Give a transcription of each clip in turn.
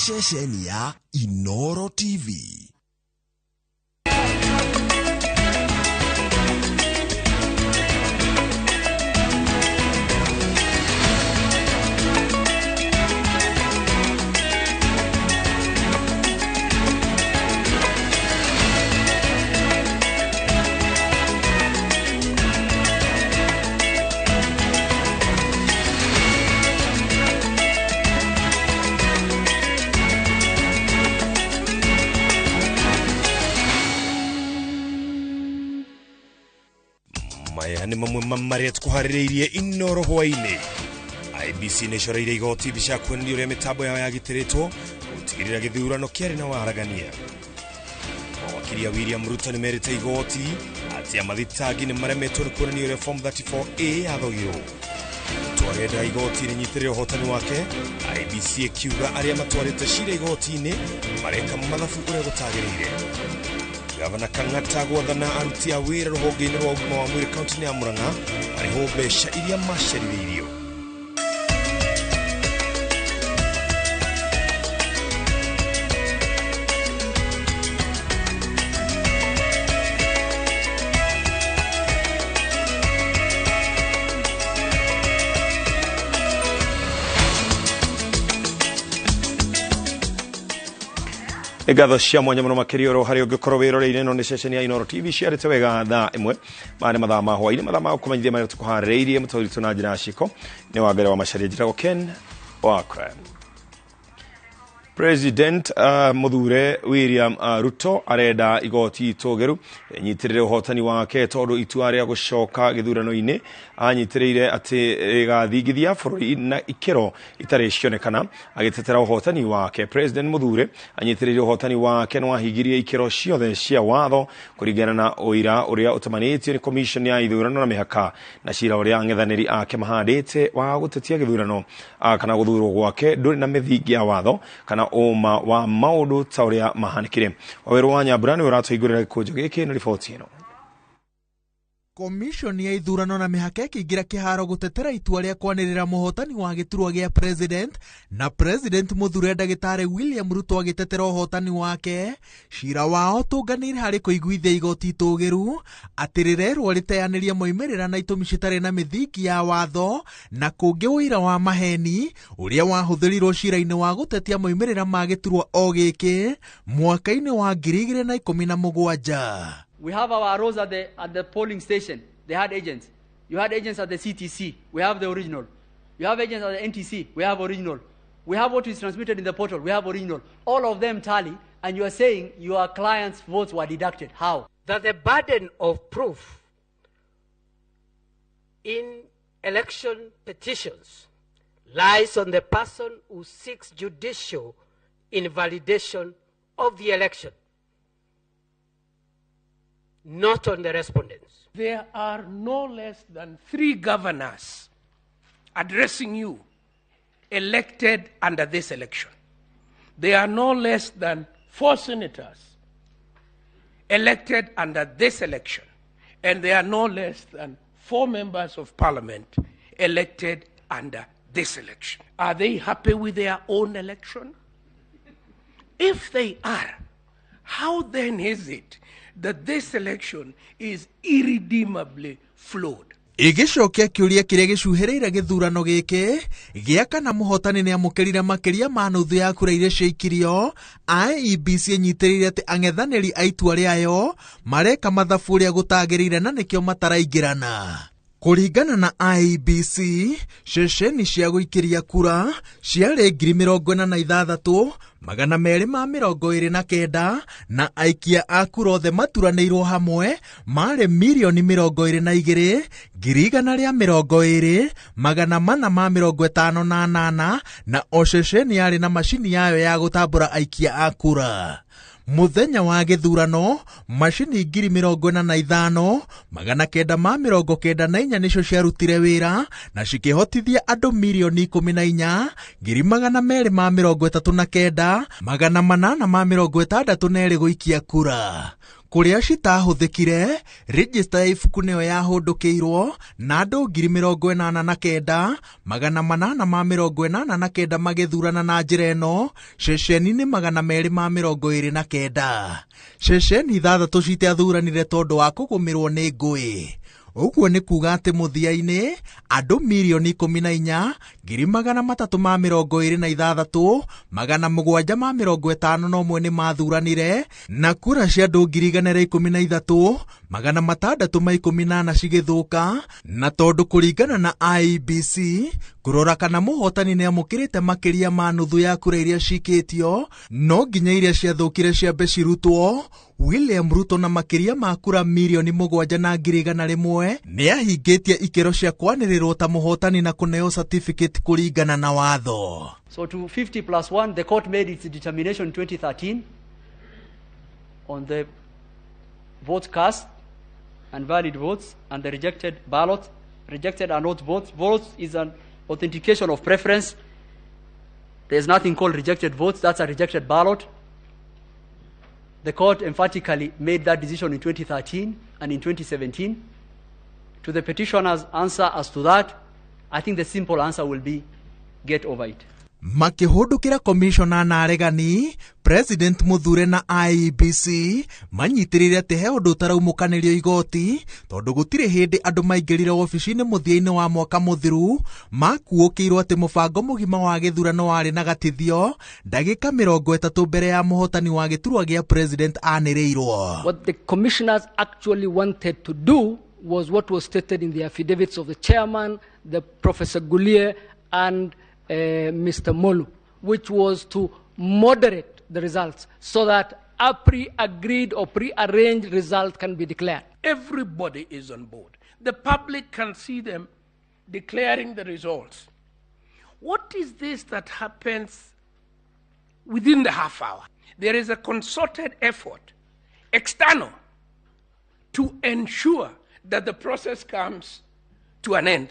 Ceceni ya Inoro TV. Maya nĩ mamwe ma marĩa tũkũharĩrĩirie Inoro hwaĩ-inĩ. IEBC nĩ ĩcoreire igoti mbica ya kuonania ũrĩa mĩtambo yao yagitĩrĩtwo gũtigĩrĩra gĩthurano kĩarĩ na waragania. Mawakiri a William Ruto nĩ merĩte igoti atĩ amathitangi nĩ maremetwo nĩ kuonania ũrĩa Form 34A yathogirwo. Ruto arenda igoti rĩnyitĩrĩre ũhotani wake, IEBC ĩkiuga arĩa matwarĩte cira igoti-inĩ mareka mathabu ũrĩa gũtagĩrĩire. Gavana Kang'ata gwathana aruti a wĩra rũhonge-inĩ rwa ũgima wa mwĩrĩ kaunti-inĩ ya Murang'a marĩhwo mbeca iria macerithĩirio. Nĩ ngatho cia mwanya mũno makĩria oro harĩa ũngĩkorwo wĩroreire. Ĩno nĩ ceceni ya Inoro TV ciarĩte wega thaa ĩmwe. Maya nĩ mathaa ma hwaĩ-inĩ, mathaa ma gũkũmenyithia marĩa tũkũharĩrĩirie. Mũtũritũ na njĩra ya ciko nĩ Wangari wa Macharia. Njĩtagwo Ken Wakra. President Muthure William Ruto arenda igoti itũgĩru rĩnyitĩrĩre ũhotani wake tondũ itua rĩa gũcoka gĩthurano-inĩ anyitĩrĩire atĩ rĩgathingithia bũrũri na ikĩro itarĩ cionekana. Agĩtetera ũhotani wake, President Muthure anyitĩrĩire ũhotani wake nĩ wahingirie ikĩro ciothe cia watho kũringana na ũira ũrĩa ũtamanĩtio nĩ commission ya ithurano na mĩhaka, na cira ũrĩa ang'ethanĩri ake mahandĩte wa gũtetia gĩthurano kana gũthurwo gwake ndũrĩ na mĩthingi ya watho kana ũma wa maũndũ ta ũrĩa mahanĩkire. Wawerũ wa Nyambura nĩwe ũratũhingũrĩra gĩkũnjo gĩkĩ na riboti ĩno. Komishoni ya ithurano na mĩhaka ĩkĩingĩra kĩharo gũtetera itua rĩa kwanĩrĩra mũhotani wa gĩturwa gĩa president, na President Muthure ndagĩtarĩ William Ruto agĩtetera ũhotani wake. Cira wao ũtũnganĩire harĩ kũiguithia igoti itũgĩru atĩ rĩrerwo rĩteanĩrie moimĩrĩra na itũmi citarĩ na mĩthingi ya watho na kũngĩ ũira wa maheni ũrĩa wahũthĩrirwo cira-inĩ wa gũtetia moimĩrĩra ma gĩturwa o gĩkĩ mwaka-inĩ wa 2017. We have our arrows at the polling station. They had agents. You had agents at the CTC. We have the original. You have agents at the NTC. We have original. We have what is transmitted in the portal. We have original. All of them tally, and you are saying your clients' votes were deducted. How? That the burden of proof in election petitions lies on the person who seeks judicial invalidation of the election, not on the respondents. There are no less than 3 governors addressing you elected under this election. There are no less than 4 senators elected under this election. And there are no less than 4 members of parliament elected under this election. Are they happy with their own election? If they are, how then is it that this election is irredeemably flawed? Ĩgĩcokia kĩũria kĩrĩa gĩcuhĩrĩire gĩthurano gĩkĩ gĩa kana mũhotani nĩ amũkĩrire makĩria ma nuthu ya kura iria ciaikirio, IEBC ĩnyitĩrĩire atĩ ang'ethanĩri a itua rĩayo mareka mathabu ũrĩa gũtagĩrĩire na nĩkĩo mataraingĩrana. Kũringana na IEBC, ceceni cia gũikĩria kura ciarĩ 46,229 na aikia a kura othe maturanĩirwo hamwe marĩ 22,120,458, na o ceceni yarĩ na macini yayo ya gũtambũra aikia a kura. Mũthenya wa gĩthurano macini 45,994 nĩcio ciarutire wĩra na cikĩhotithia andũ 14,239,862 gũikia kura. Kũrĩa citahũthĩkire, rejista ya ibuku nĩyo yahũndũkĩirwo na andũ 89,889 magĩthurana na njĩra ĩno ceceni-inĩ 229. Ceceni 6 citiathuranire tondũ wa kũgũmĩrwo nĩ ngũĩ. Ũguo nĩ kuuga atĩ mũthia-inĩ andũ mirioni 14,326,751 nĩ mathuranire na kura cia andũ 113,614 cigĩthũka, na tondũ kũringana na IEBC kũrora kana mũhotani nĩ amũkĩrĩte makĩria ma nuthu ya kura iria cikĩtio no nginya iria ciathũkire ciambe cirutwo. William Ruto na makĩria ma kura mirioni 7,100,000 nĩ ahingĩtie ikĩro cia kwanĩrĩrwo ta mũhotani na kũneo certificate kũringana na watho. So to 50 plus 1, the court made its determination in 2013 on the votes cast and valid votes and the rejected ballot. Rejected are not votes. Votes is an authentication of preference. There's nothing called rejected votes. That's a rejected ballot. The court emphatically made that decision in 2013 and in 2017. To the petitioner's answer as to that, I think the simple answer will be get over it. Makĩhũndũkĩra komishona na aregani, President Muthure na IEBC manyitĩrĩire atĩ he ũndũ ũtaraumũkanĩrio igoti tondũ gũtirĩ hĩndĩ andũ maingĩrire wabici-inĩ mũthia-inĩ wa mwaka mũthiru makuũkĩirwo atĩ mũbango mũgima wa gĩthurano warĩ na gatithio ndagĩka 30 mbere ya mũhotani wa gĩturwa gĩa president anĩrĩirwo. What the commissioners actually wanted to do was what was stated in the affidavits of the chairman, the Professor Gulie, and Mr. Molu, which was to moderate the results so that a pre-agreed or pre-arranged result can be declared. Everybody is on board. The public can see them declaring the results. What is this that happens within the half hour? There is a concerted effort, external, to ensure that the process comes to an end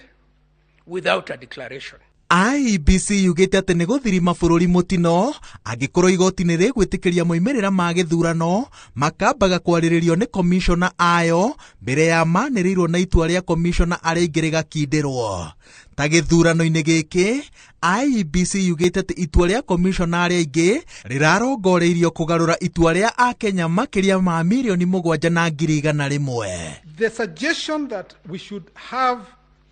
without a declaration. IEBC yugĩte atĩ nĩ gũthirima bũrũri mũtino angĩkorwo igoti nĩ rĩgwĩtĩkĩria moimĩrĩra ma gĩthurano makambaga kwarĩrĩrio nĩ komishona ayo mbere ya manĩrĩirwo na itua rĩa komishona arĩa aingĩ rĩgakindĩrwo. Ta gĩthurano-inĩ gĩkĩ, IEBC yugĩte atĩ itua rĩa komishona arĩa aingĩ rĩrarongoreirio kũgarũra itua rĩa Akenya makĩria ma mirioni 7,100,000. The suggestion that we should have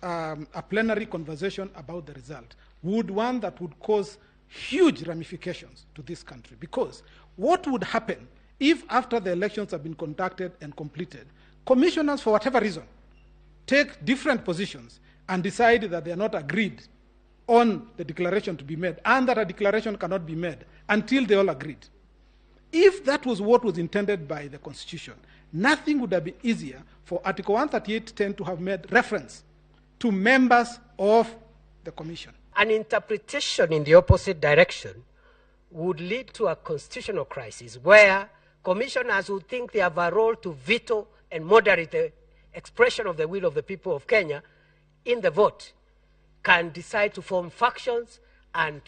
a plenary conversation about the result would one that would cause huge ramifications to this country, because what would happen if after the elections have been conducted and completed, commissioners for whatever reason take different positions and decide that they are not agreed on the declaration to be made and that a declaration cannot be made until they all agreed? If that was what was intended by the Constitution, nothing would have been easier for Article 138.10 to have made reference to members of the commission. An interpretation in the opposite direction would lead to a constitutional crisis where commissioners who think they have a role to veto and moderate the expression of the will of the people of Kenya in the vote can decide to form factions and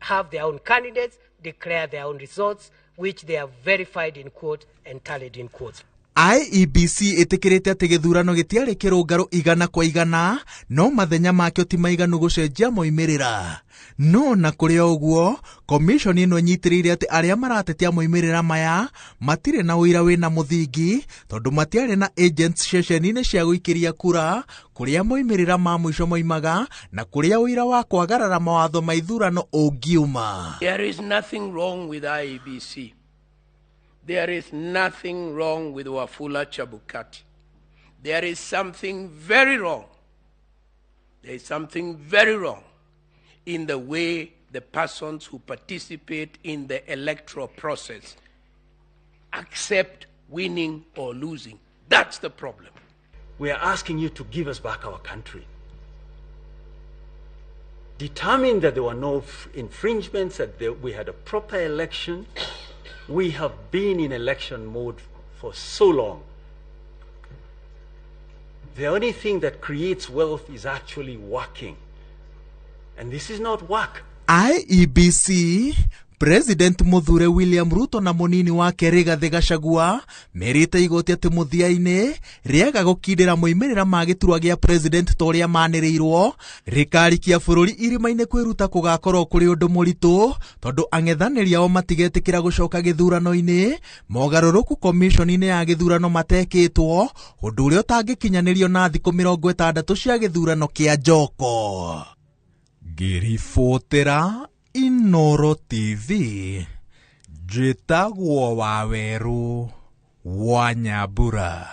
have their own candidates, declare their own results, which they have verified in court and tallied in court. IEBC ĩtĩkĩrĩte atĩ gĩthurano gĩtiarĩ kĩrũngarũ 100% no mathenya makĩo ti maiganu gũcenjia moimĩrĩra. No na kũrĩ o ũguo, komishoni ĩno ĩnyitĩrĩire atĩ arĩa maratetia moimĩrĩra maya matirĩ na ũira wĩna mũthingi tondũ matiarĩ na agents ceceni-inĩ cia gũikĩria kura kũrĩa moimĩrĩra ma mũico moimaga na kũrĩa ũira wa kwagarara mawatho ma ithurano ũngiuma. There is nothing wrong with IEBC. There is nothing wrong with Wafula Chebukati. There is something very wrong. There is something very wrong in the way the persons who participate in the electoral process accept winning or losing. That's the problem. We are asking you to give us back our country. Determine that there were no infringements, that we had a proper election. We have been in election mode for so long. The only thing that creates wealth is actually working. And this is not work. IEBC President Muthure William Ruto na munini wake Rigathi Gachagua merite igoti ati muthia-ini riaga gukindira moimirira ma giturwa gia president ta uria maniriirwo rikarikia bururi irima-ini kwiruta kugakorwo kuri undu muritu tondu ang'ethanĩri ao matigetikira gucoka githurano-ini mogaruruku commission-ini ya githurano matekitwo undu uria utangikinyanirio na thiku 60 cia githurano kia Njoko. Ngiribotera Inoro TV, njĩtagwo Wawerũ wa Nyambura.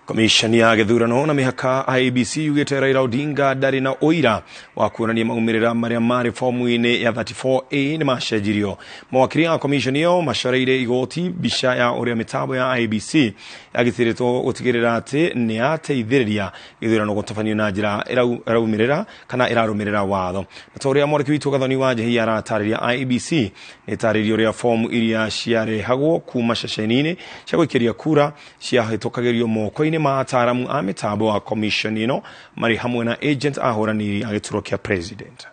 Commission ya githurano na mihaka IEBC yugite Raila Odinga ndari na uira wa kuonania maumirira maria mari fomu-ini ya 34A ni macenjirio. Mawakiri a commission iyo macoreire igoti mbica ya uria mitambo ya IEBC yagitiritwo gutigirira ati ni yateithiriria githurano gutabanio na njira iraumirira kana irarumirira watho. Na ta uria mwariki witu Gathoni wa Njihia aratariria, IEBC ni itaririe uria fomu iria ciarehagwo kuma ceceni-ini cia guikiria kura ciahitukagirio moko ma ataaramu a mitambo wa commission ino mari hamwe na agent ahũranĩri a gĩturwa kĩa president.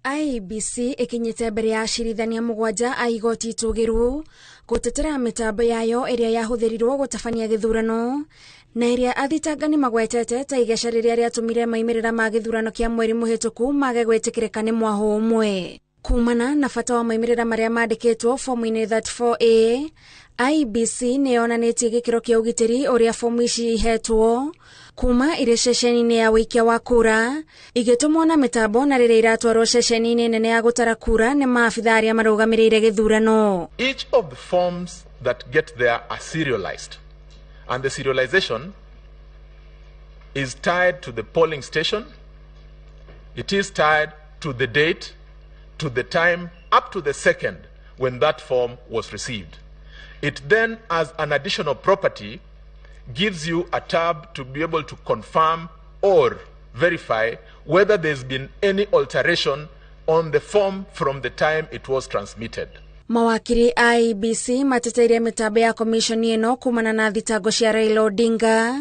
IEBC ikinyĩte mbere ya acirithania mũgwanja a igoti itũgĩru gũtetera mĩtambo yayo ĩrĩa yahũthĩrirwo gũtabania gĩthurano na ĩrĩa athitangani magwetete ta igeca rĩrĩa rĩatũmire maimĩrĩra ma gĩthurano kĩa mweri mũhĩtũku mage gwĩtĩkĩrĩka nĩ mwahũ ũmwe. Kumana na bata wa maimĩrĩra marĩa mandĩkĩtwo fomu-inĩ 34A, IEBC nĩ yonanĩtie gĩkĩro kĩa ũgitĩri ũrĩa fomu ici ihetwo kuma irĩ ceceni-inĩ ya wĩikia wa kura igĩtũmwo na mĩtambo na rĩrĩa iratwarwo ceceni-inĩ nene ya gũtara kura nĩ maabitha arĩa marũgamĩrĩire gĩthurano. Each of the forms that get there are serialized, and the serialization is tied to the polling station, it is tied to the date, to the time, up to the second when that form was received. It then, as an additional property, gives you a tab to be able to confirm or verify whether there's been any alteration on the form from the time it was transmitted. Mawakiri IEBC mateteire mitambo ya commission ĩno kumana na thitango cia Raila Odinga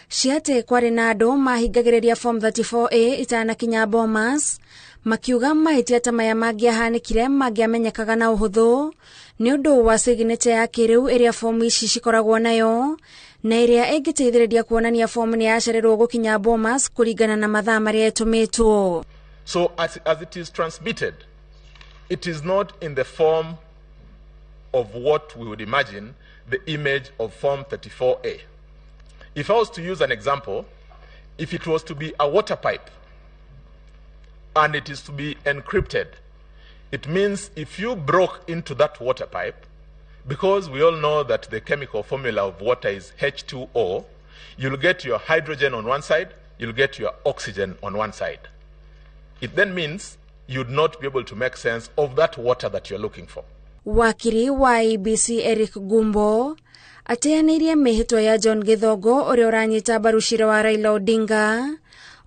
ciate kwarĩ na andũ mahingagĩrĩria form 34A itanakinya Bomas, makiuga mahĩtia ta maya mangĩahanĩkire mangĩamenyekaga na ũhũthũ nĩ ũndũ wa signature ya kĩrĩu ĩrĩa fomu ici cikoragwo nayo na ĩrĩa ĩngĩteithĩrĩria kuonania fomu nĩ yacererwo gũkinya Bomas kũringana na mathaa marĩa ĩtũmĩtwo. So as it is transmitted, it is not in the form of what we would imagine the image of Form 34A. If I was to use an example, if it was to be a water pipe and it is to be encrypted, it means if you broke into that water pipe, because we all know that the chemical formula of water is H2O, you'll get your hydrogen on one side, you'll get your oxygen on one side. It then means you'd not be able to make sense of that water that you're looking for. Wakiri wa IEBC Eric Gumbo ateanĩirie mĩhĩtwa ya John Githongo ũrĩa ũranyita mbaru cira wa Raila Odinga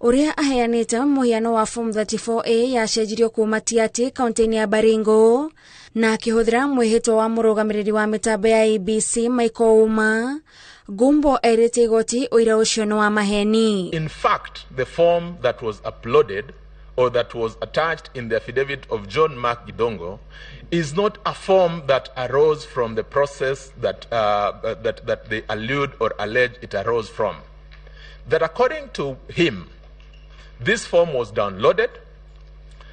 ũrĩa aheanĩte mũhiano wa Form 34A yacenjirio kuma Tiaty kaunti-inĩ ya Baringo na akĩhũthĩra mwĩhĩtwa wa mũrũgamĩrĩri wa mĩtambo ya IEBC Michael Ouma. Gumbo erĩte igoti ũira ũcio nĩ wa maheni. In fact, the form that was uploaded or that was attached in the affidavit of John Mark Gidongo is not a form that arose from the process that, that they allude or allege it arose from. That according to him, this form was downloaded.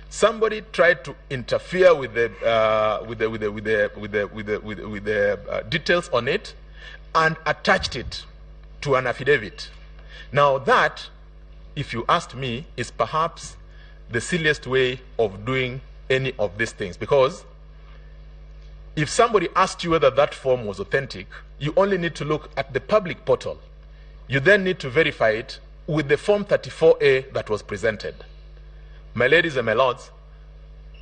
Somebody tried to interfere with the details on it and attached it to an affidavit. Now that, if you asked me, is perhaps the silliest way of doing any of these things, because if somebody asked you whether that form was authentic, you only need to look at the public portal. You then need to verify it with the Form 34A that was presented. My ladies and my lords,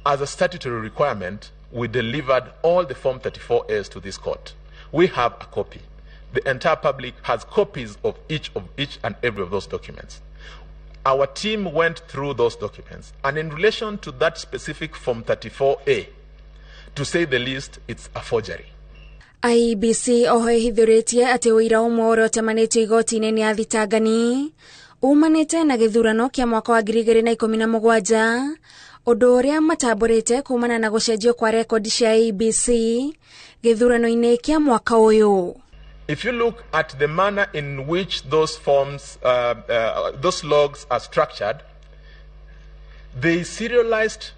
as a statutory requirement, we delivered all the Form 34As to this court. We have a copy. The entire public has copies of each and every of those documents. Our team went through those documents, and in relation to that specific Form 34A, to say the least, it's a forgery. IEBC oho ĩhithũrĩtie atĩ ũira ũmwe ũrĩa ũtemanĩtio igoti-inĩ nĩ athitangani Umanĩte na gĩthurano kĩa mwaka wa 2017, ũndũ ũrĩa matambũrĩte kumana na gũcenjio kwa rekondi cia IEBC gĩthurano-inĩ kĩa mwaka ũyũ. If you look at the manner in which those forms, those logs are structured, they serialized,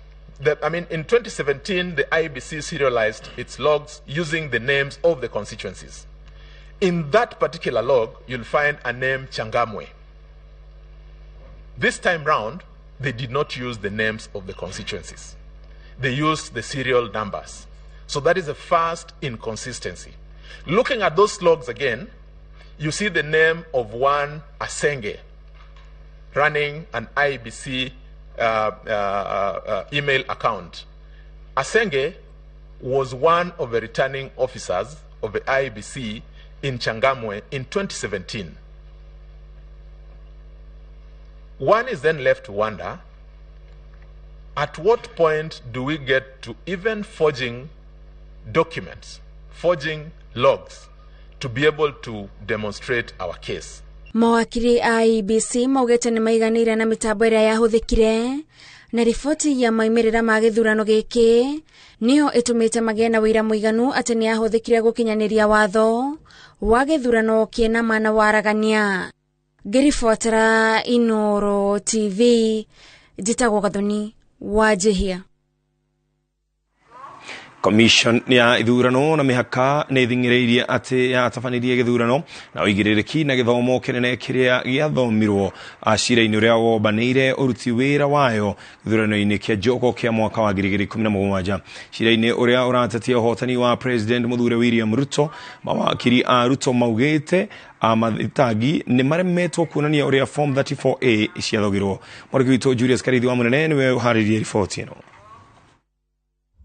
in 2017, the IEBC serialized its logs using the names of the constituencies. In that particular log, you'll find a name Changamwe. This time round, they did not use the names of the constituencies. They used the serial numbers. So that is the first inconsistency. Looking at those logs again, you see the name of one Asenge running an IEBC email account. Asenge was one of the returning officers of the IEBC in Changamwe in 2017. One is then left to wonder, at what point do we get to even forging documents, forging logs, to be able to demonstrate our case? Mawakiri a IEBC maugĩte nĩ maiganĩire na mĩtambo ĩrĩa yahũthĩkire na riboti ya maumĩrĩra ma gĩthurano gĩkĩ nĩyo ĩtũmĩte magĩe na wĩira mũiganu atĩ nĩ yahũthĩkire gũkinyanĩria watho wa gĩthurano kĩna mana waragania. Ngĩribotera Inooro TV, njĩtagwo Gathoni wa Njihia. Commission ya ithurano na mĩhaka nĩ ĩthing'ĩrĩirie atĩ yatabanirie gĩthurano na ũigĩrĩrĩki na gĩthomo kĩnene kĩrĩa gĩathomirwo cira-inĩ ũrĩa wombanĩire ũruti wĩra wayo gĩthurano-inĩ kĩa Joko kĩa mwaka wa 2017. Cira-inĩ ũrĩa ũratetia ũhotani wa President Mũthure William Ruto, mawakiri a Ruto maugĩte amathitangi nĩ maremetwo kuonania ũrĩa Form 34A ciathogirwo. Mwandĩki witũ Julius Karithi wa Mũnene nĩwe ũharĩirie riboti ĩno.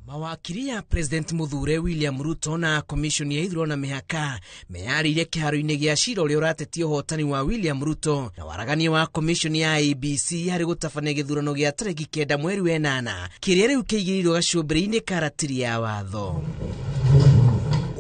Mawakiri ya President Muthure William Ruto na Commission ya ithurano na mĩhaka meyarĩirie kĩharo-inĩ gĩa cira ũrĩa ũratetia ũhotani wa William Ruto na waragania wa Commission ya IEBC harĩ gũtabania gĩthurano gĩa tarĩki 9 mweri wa 8 kĩrĩa rĩu kĩigĩrĩirwo gacũmbĩrĩ-inĩ ka ratiri ya watho.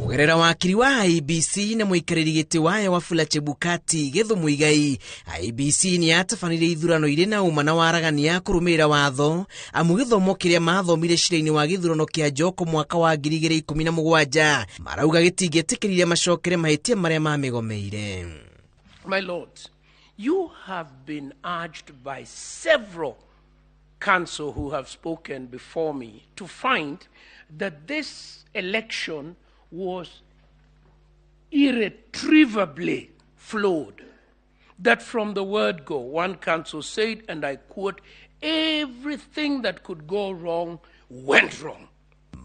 Kũgerera wakiri wa IEBC na mũikarĩri gĩtĩ wayo Wafula Chebukati Githu Muigai, IEBC nĩ yatabanirie ithurano irĩ na ũma na waragania kũrũmĩrĩra watho amu gĩthomo kĩrĩa mathomire cira-inĩ wa gĩthurano kĩa Joko mwaka wa 2017 marauga gĩtingĩtĩkĩrire macokere mahĩtia marĩa mamĩgomeire. My lords, you have been urged by several counsel who have spoken before me to find that this election was irretrievably flawed. That from the word go, one counsel said, and I quote, everything that could go wrong went wrong.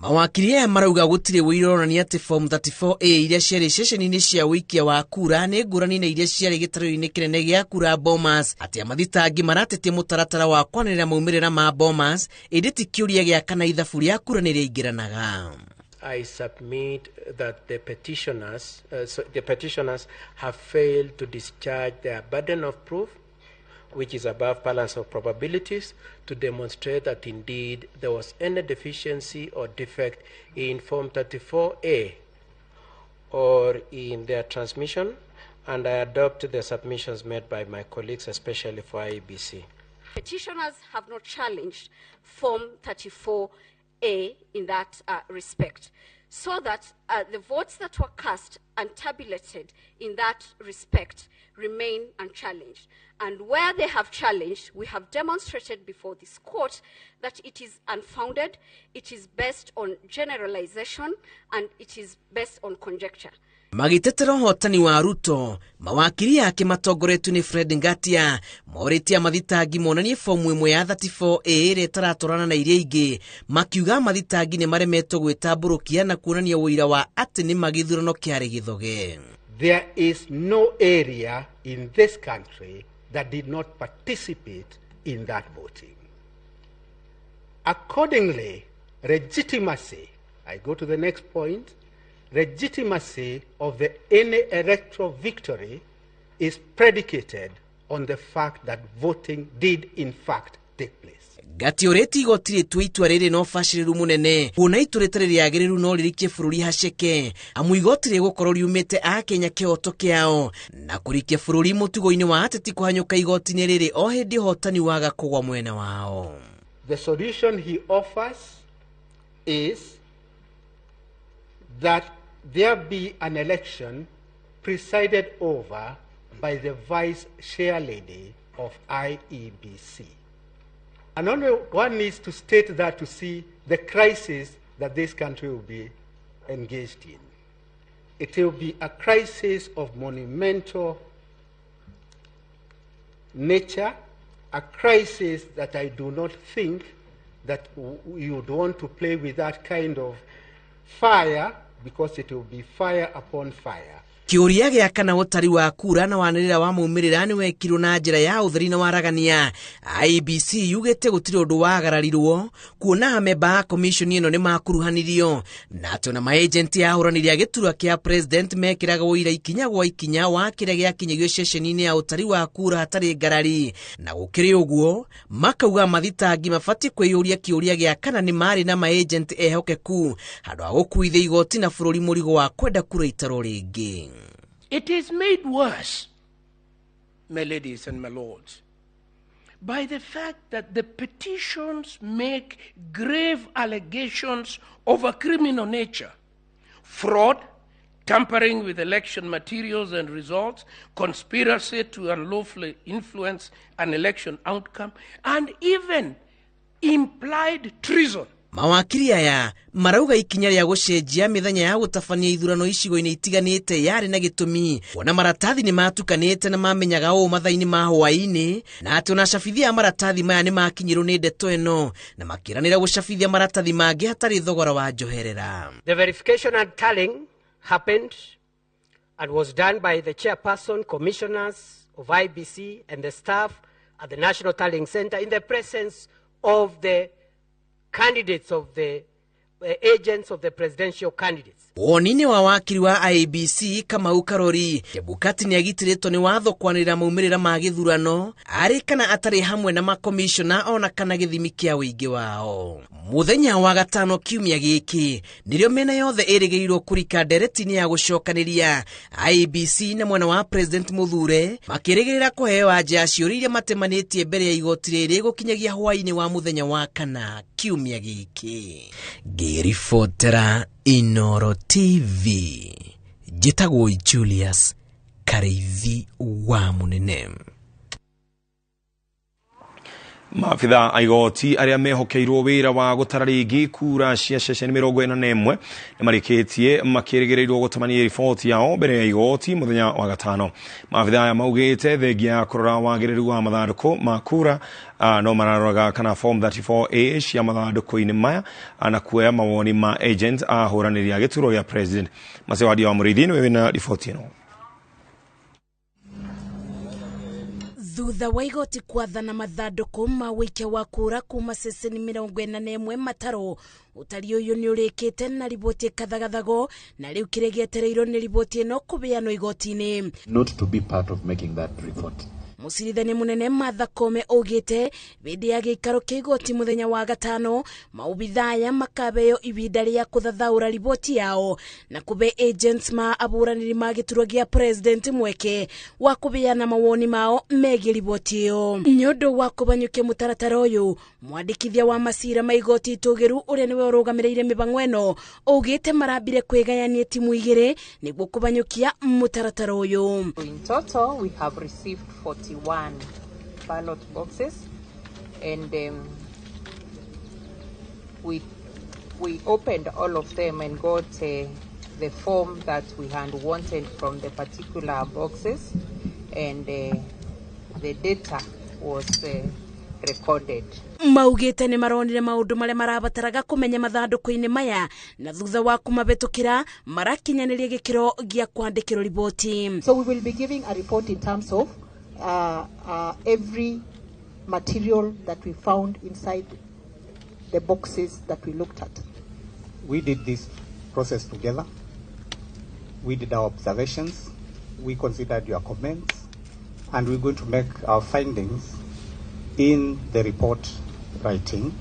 Mawakiri aya marauga gũtirĩ ũira ũronania atĩ Form 34A iria ciarĩ ceceni-inĩ cia ũikia wa kura nĩ ngũrani na iria ciarĩ gĩtarũ-inĩ kĩnene gĩa kura Bomas, atĩ amathitangi maratetia mũtaratara wa kwanĩrĩra maumĩrĩra ma Bomas, ĩndĩ ti kĩũria gĩa kana ithabu rĩa kura nĩ rĩaingĩranaga. I submit that the petitioners have failed to discharge their burden of proof, which is above balance of probabilities, to demonstrate that indeed there was any deficiency or defect in Form 34A or in their transmission, and I adopt the submissions made by my colleagues, especially for IEBC. Petitioners have not challenged Form 34A in that respect, so that the votes that were cast and tabulated in that respect remain unchallenged. And where they have challenged, we have demonstrated before this court that it is unfounded, it is based on generalization, and it is based on conjecture. Magĩtetera ũhotani wa Ruto, mawakiri ake matongoretio nĩ Fred Ngatia morĩtie amathitangi monanie fomu ĩmwe ya 34A ĩrĩa ĩtaratwarana na iria ingĩ, makiuga mathitangi nĩ maremetwo gwĩtambũrũkia na kuonania ũira wa atĩ nĩ magĩthurano kĩarĩ gĩthoge. There is no area in this country that did not participate in that voting. Accordingly, legitimacy, I go to the next point, legitimacy of the any electoral victory is predicated on the fact that voting did in fact take place. Gati ũrĩti igoti rĩtue itua rĩrĩ na ũbacĩrĩru mũnene kuona itua rĩtarĩ rĩagĩrĩru no rĩrikie bũrũri haceke amu igoti rĩgũkorwo riumĩte Akenya kĩhoto kĩao na kũrikia bũrũri mũtugo-inĩ wa ateti kũhanyũka igoti-inĩ rĩrĩ o hĩndĩ ũhotani waga kũgwa mwena wao. The solution he offers is that there be an election presided over by the vice chair lady of IEBC. And only one needs to state that to see the crisis that this country will be engaged in. It will be a crisis of monumental nature, a crisis that I do not think that you would want to play with that kind of fire, because it will be fire upon fire. Kĩũria gĩa kana ũtari wa kura na wanĩrĩra wa maumĩrĩra nĩ wekirwo na njĩra ya ũtheri na waragania. IEBC yugĩte gũtirĩ ũndũ wagararirwo kuona amemba a commission ĩno nĩ makuruhanirio na atĩ ona maagenti a ahũranĩri a gĩturwa kĩa president mekĩraga ũira ikinya gwa ikinya wa kĩrĩa gĩakinyagio ceceni-inĩ ya ũtari wa kura hatarĩ ngarari. Na gũkĩrĩ ũguo makauga mathitangi mabatiĩ kwĩyũria kĩũria gĩa kana nĩ marĩ na maagenti ehokeku handũ ha gũkuithia igoti na bũrũri mũrigo wa kwenda kura itarwo rĩngĩ. It is made worse, my ladies and my lords, by the fact that the petitions make grave allegations of a criminal nature: fraud, tampering with election materials and results, conspiracy to unlawfully influence an election outcome, and even implied treason. Mawakiri aya marauga ikinya rĩa gũcenjia mĩthenya ya gũtabania ithurano icigo-inĩ itiganĩte yarĩ na gĩtũmi kuona maratathi nĩ matukanĩte na mamenyaga ũũ mathaa-inĩ ma hwaĩ-inĩ na atĩ ona acabithia a maratathi maya nĩ makinyĩrwo nĩ ndeto ĩno na makĩranĩra gũcabithia maratathi mangĩ hatarĩ thogora wa njoherera. The verification and tallying happened and was done by the chairperson, commissioners of IBC and the staff at the National Tallying Center in the presence of the candidates of the agents of the presidential candidates. Woni-inĩ wa wakiri wa IEBC Kamau Karori, Chebukati nĩagitĩrĩtwo nĩ watho kwanĩrĩra maumĩrĩra ma gĩthurano arĩ kana atarĩ hamwe na makomishona ona kana gĩthimi kĩa ũingĩ wao. Mũthenya wa gatano kiumia gĩkĩ nĩrĩo mĩena yothe ĩrĩgĩrĩirwo kũrika ndereti-inĩ ya gũcokanĩria IEBC na mwena wa President Muthure makĩrĩgĩrĩra kũheo anja ya ciũria iria matemanĩtie mbere ya igoti rĩrĩ gũkinyagia hwaĩ-inĩ wa mũthenya wa kana kiumia gĩkĩ. Ngĩribotera Inoro TV, njĩtagwo Julius Kareithi wa Munene. Maabitha a igoti arĩa mehokeirwo wĩra wa gũtara rĩngĩ kura cia ceceni 41 nĩ marĩkĩtie makĩrĩgĩrĩirwo gũtamania riboti yao mbere ya igoti mũthenya wa gatano. Maabitha aya maugĩte thengia ya kũrora wagĩrĩru wa mathandũkũ ma kura no mararoraga kana form 34A cia mathandũkũ-inĩ maya na kuoya mawoni ma agent ahũranĩri a gĩturwa gĩa president. Macewadia wa Mũrĩithi nĩwe wĩna riboti ĩno. Thutha wa igoti kwathana mathandũkũ ma wĩikia wa kura kuma ceceni 41 mataro ũtari ũyũ nĩ ũrĩkĩte na riboti ĩkathagathago na rĩu kĩrĩa gĩetereirwo nĩ riboti ĩno kũbeanwo igoti-inĩ. Not to be part of making that report. Mũcirithania mũnene Martha Koome augĩte hĩndĩ ya gĩikaro kĩa igoti mũthenya wa gatano maobithaa aya makabeo ibinda rĩa kũthathaũra riboti yao na kũbe agents ma abũranĩri ma gĩturwa gĩa president mweke wa kũbeana mawoni mao megiĩ riboti ĩyo. Nĩ ũndũ wa kũbanyũkia mũtaratara ũyũ, mwandĩkithia wa macira ma igoti itũgĩru ũrĩa nĩwe ũrũgamĩrĩire mĩbango ĩno augĩte marambire kwĩgayania timu igĩrĩ nĩguo kũbanyũkia mũtaratara ũyũ. In total we have received 41 ballot boxes, and we opened all of them and got the form that we had wanted from the particular boxes, and the data was recorded. Maugĩte nĩ maronire maũndũ marĩa marabataraga kũmenya mathandũkũ-inĩ maya na thutha wa kũmabetũkĩra marakinyanĩria gĩkĩro gĩa kwandĩkĩrwo riboti. So we will be giving a report in terms of every material that we found inside the boxes that we looked at. We did this process together. We did our observations. We considered your comments, and we're going to make our findings in the report writing,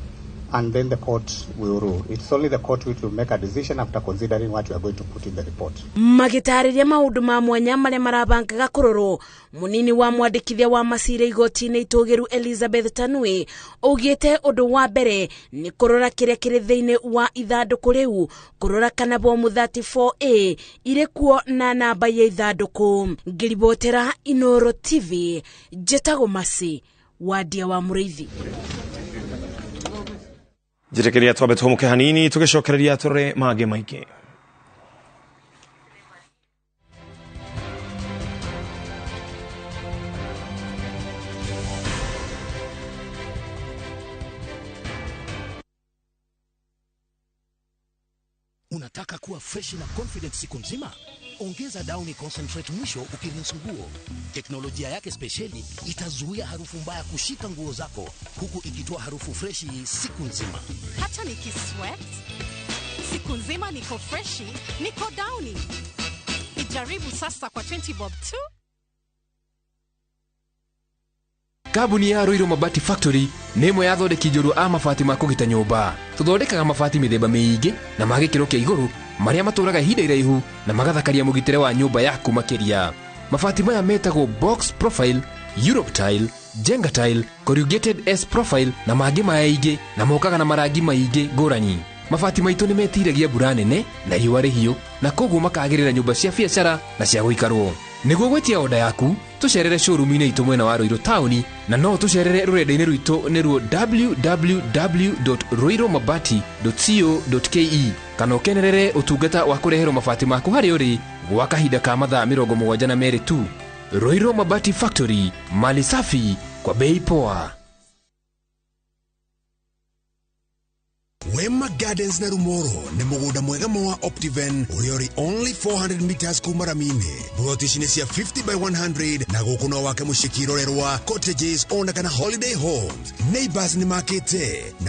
and then the court will rule. It's only the court which will make a decision after considering what we are going to put in the report. Magĩtarĩria maũndũ ma mwanya marĩa marabangaga kũrorwo, mũnini wa mwandĩkithia wa macira igoti-inĩ itũgĩru Elizabeth Tanui augĩte ũndũ wa mbere nĩ kũrora kĩrĩa kĩrĩ thĩinĩ wa ithandũkũ rĩu, kũrora kana bomu 34A irĩ kuo na namba ya ithandũkũ. Ngĩribotera Inoro TV, njĩtagwo Mercy Wadia wa Mũrĩithi. Njĩtĩkĩria twambe tũhũmũke hanini tũgĩcokereria tũrore mangĩ maingĩ. Unataka kuwa fresh na confident siku nzima? Ongeza Downy Concentrate mwisho ukirinse nguo. Teknolojia yake spesheli itazuia harufu mbaya kushika nguo zako huku ikitoa harufu freshi siku nzima. Hata nikisweat siku nzima niko freshi, niko Downy. Ijaribu sasa kwa 20 bob tu. Kambuni ya Ruiru Mabati Factory nĩ ĩmwe ya athondeki njorua a mabati ma kũgita nyũmba. Tũthondekaga mabati mĩthemba mĩingĩ na ma gĩkĩro kĩa igũrũ marĩa matũraga ihinda iraihu na magathakaria mũgitĩre wa nyũmba yaku makĩria. Mabati maya metagwo box profile, Europe tile, Jenga tile, corrugated S profile na mangĩ maingĩ, na mokaga na marangi maingĩ ngũrani. Mabati maitũ nĩ metiragia mbura nene na riũa rĩhiũ, na koguo makagĩrĩra nyũmba cia biacara na cia gũikarwo. Nĩguo gwĩtia oda yaku, tũcerere showroom-inĩ itũ mwena wa Ruiru taũni, na no tũcerere rũrenda-inĩ rwitũ nĩruo www.ruirumabati.co.ke, kana ũkenerere ũtungata wa kũreherwo mabati maku harĩa ũrĩ gwa kahinda ka mathaa 72 tu. Ruiru Mabati Factory, mali safi kwa bei poa. Wema Gardens na Rumoro nĩ mũgũnda mwega wa Optiven ũrĩa ũrĩ only 400 meters kuma rami-inĩ. Ploti ici nĩ cia 50 by 100 na gũkũ no wake mũciĩ kĩrorerwa, cottages ona kana holiday homes. Neighbors nĩ makĩte na